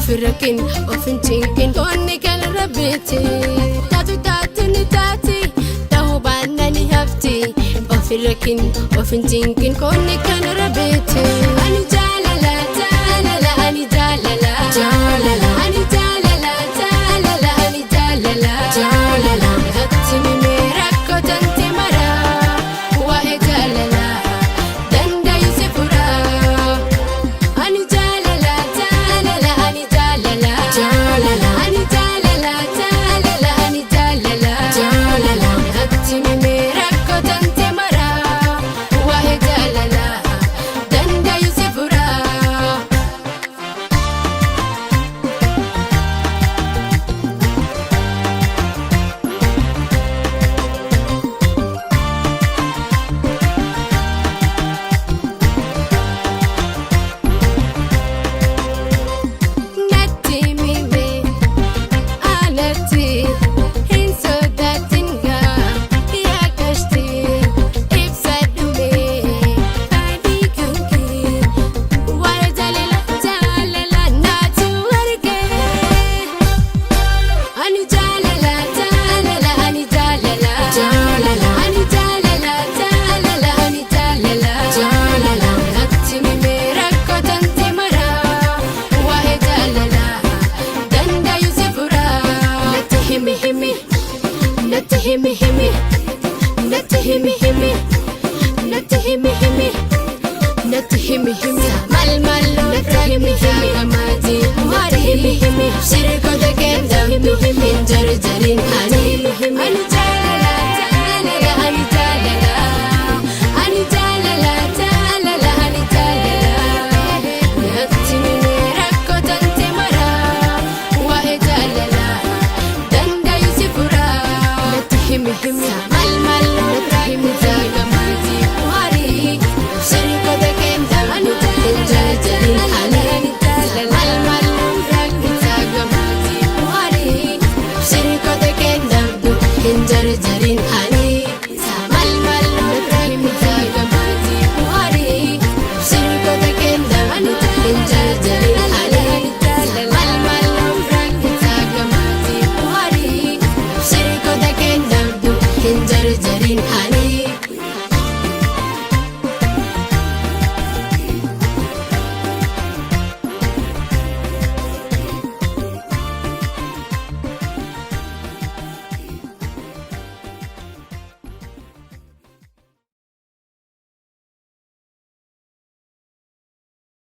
Of hin rakkin, of hin cinqin, qonni kan rabbiiti. Taatu taatu ni taati, ta'uu baannaan ni hafti. Of hin rakkin, of hin cinqin, qonni kan rabbiiti. Ani jaalala, jaalala, ani jaalala, jaalala, ani jaalala, jaalala, ani jaalala, jaalala. Natti mimee rakkoo tante maraa, waa'ee jaalala, dandayu si furaa. Ani jaalala, jaalala, ani jaalala, jaalala, ani jaalala, jaalala, ani jaalala, jaalala. Natti mimee rakkoo tante maraa, waa'ee jaalala, dandayu si furaa. Natti mimee anatti hin sodaatin gaa yaa kashti ibsa dhumee fadhii kan kee waa'ee jaalala jaalala naatu argee. Ani jaalala, jaalala, ani jaalala, jaalala, ani jaalala, jaalala, ani jaalala, jaalala. Natti mimee rakkoo tante maraa, waa'ee jaalala, dandayu si furaa. Natti himi himi, natti himi himi, natti himi himi, natti himi himi. Natti himi himi, mal mal, natti himi himi, gamaatii natti himi himi, shirkoota keessa himi himi, jarjarin ani himi.